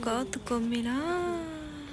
ကီၢ်သကိးမံၤလီၤ. နမ့ၢ်အိၣ်ဃီဘၣ်မၤဃီလိၣ်, တဂၤတလိၣ်နီၤ, လိၣ်ဖးတၢ်အီၣ်, တၢ်အီၣ်ကဘဲမး, နတၢ်လဲၤန့ၣ်, နအီၣ်နဘၣ်ဆၢထၢၣ်, နတဘၣ်လဲၤပှၤတနံၤတၢ်ဒီး, လဲၤပှၤတနံၤန့ၣ်, ယပှ့ၤတၢ်ကၢ, ပှ့ၤတၢ်မ့ၢ်အိၣ်ဘှံးနံၤန့ၣ် ယပှ့ၤလီၤ.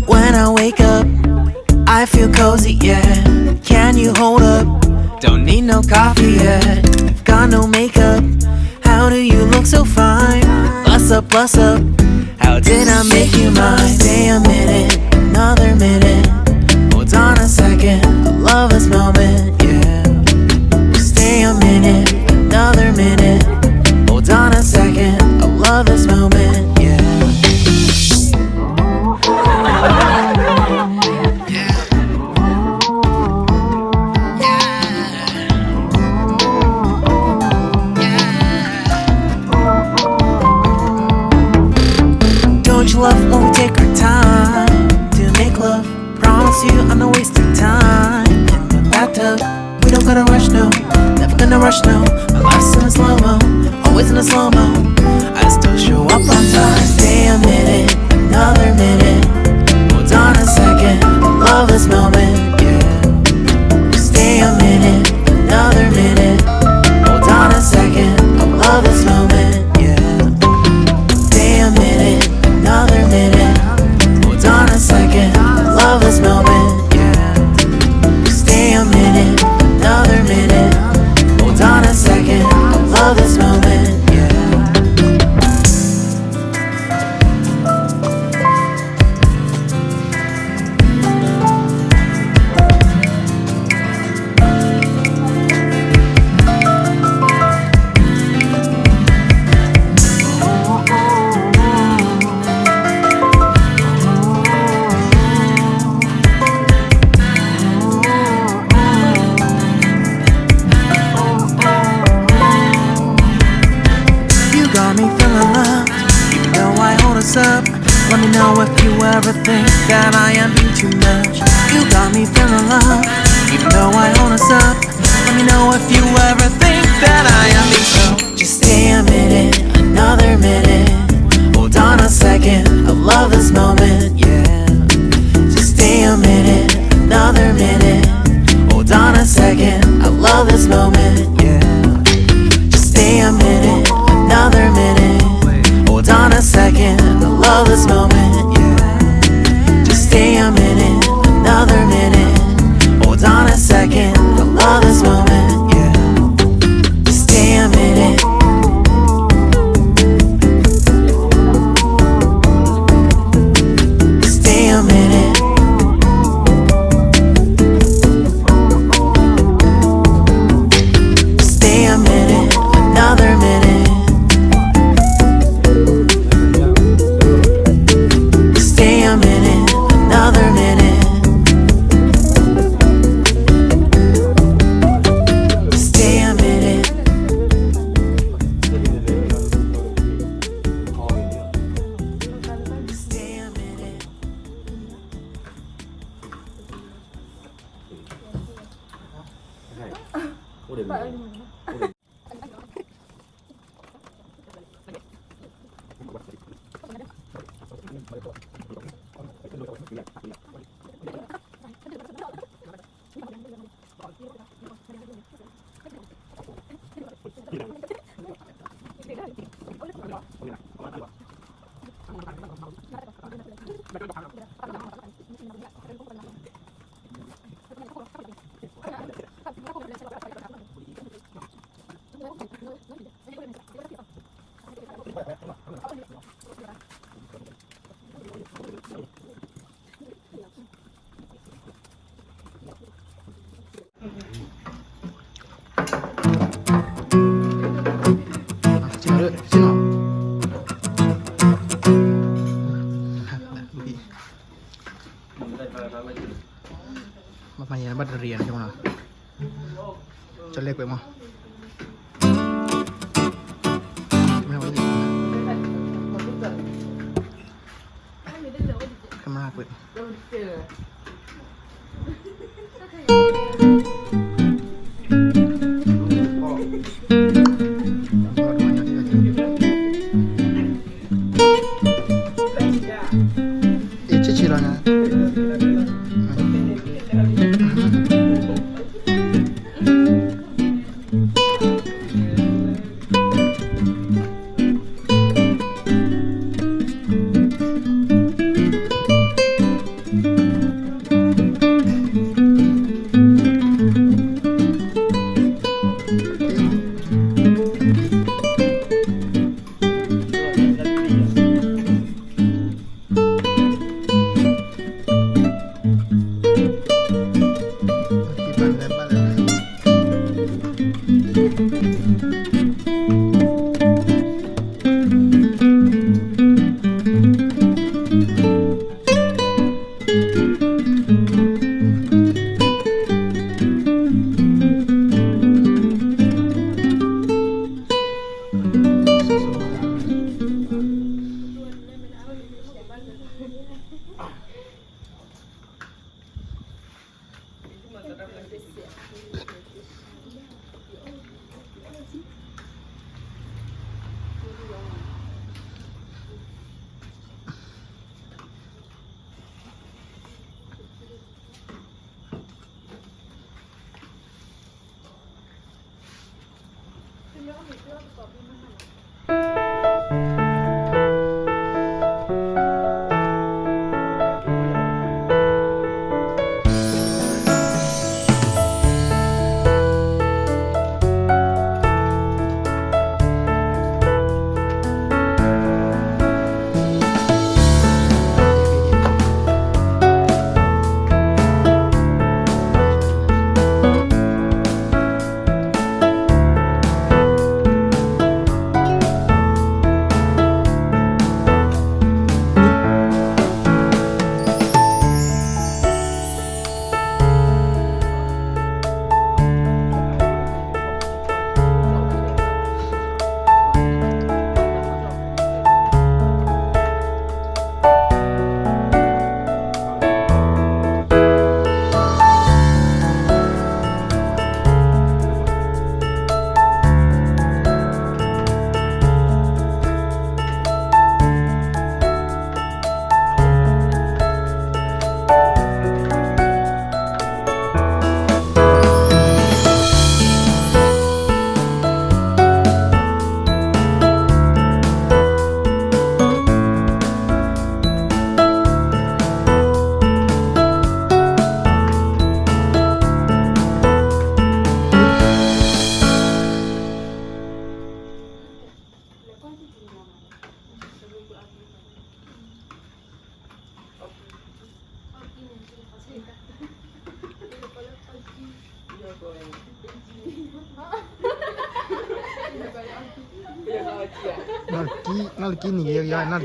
When I wake up, I feel cozy, yeah. Can you hold up? Don't need no coffee, yeah. I've got no makeup. How do you look so fine? Bust up, bust up. How did I make you mine? Stay a minute, another minute. Hold on a second, I love this moment, yeah. Stay a minute, another minute. Hold on a second, I love this moment, yeah. Don't you love when we take our time to make love? Promise you I'm not wasting time in the bathtub. We don't gotta rush, no, never gonna rush, no. My life's in a slow-mo, always in a slow-mo. I still show up on time. Stay a minute, another minute. Hold on a second, I love this moment, yeah. Stay a minute, another minute. Hold on a second, I love this moment, yeah. Stay a minute, another minute. Hold on a second, I love this moment, yeah. Stay a minute, another minute. Hold on a second, I love this moment, yeah. If you ever think that I am being too much, you got me feeling love. Even though I own a sub, let me know if you ever think that I am being so. Just stay a minute, another minute. Hold on a second, I love this moment, yeah. Just stay a minute, another minute. Hold on a second, I love this moment, yeah. Just stay a minute, another minute. Hold on a second, I love this moment, yeah. Just stay a minute, another minute. Hold on a second, I love this moment, yeah. Just stay a minute. Stay a minute. Stay a minute, another minute. Stay a minute, another minute. Stay a minute. Stay a minute.ဘၣ်မၤယဲ ဘၣ်တရံးနီၤ ကၠီမနီၤ ကၠီလဲၣ်ကွဲးမး camera ကွဲး အ့ ဆ့ဆ့လီၤညါ နီၢ်တကံ, နီၢ်တကံန့ၣ် ယဲယဲ နီၢ်တက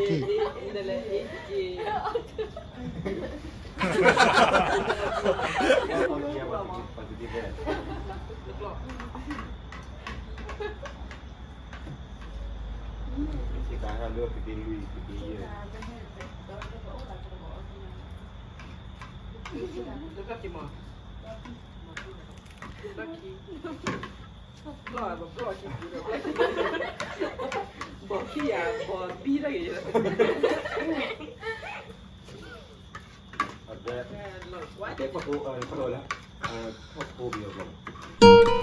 ံ.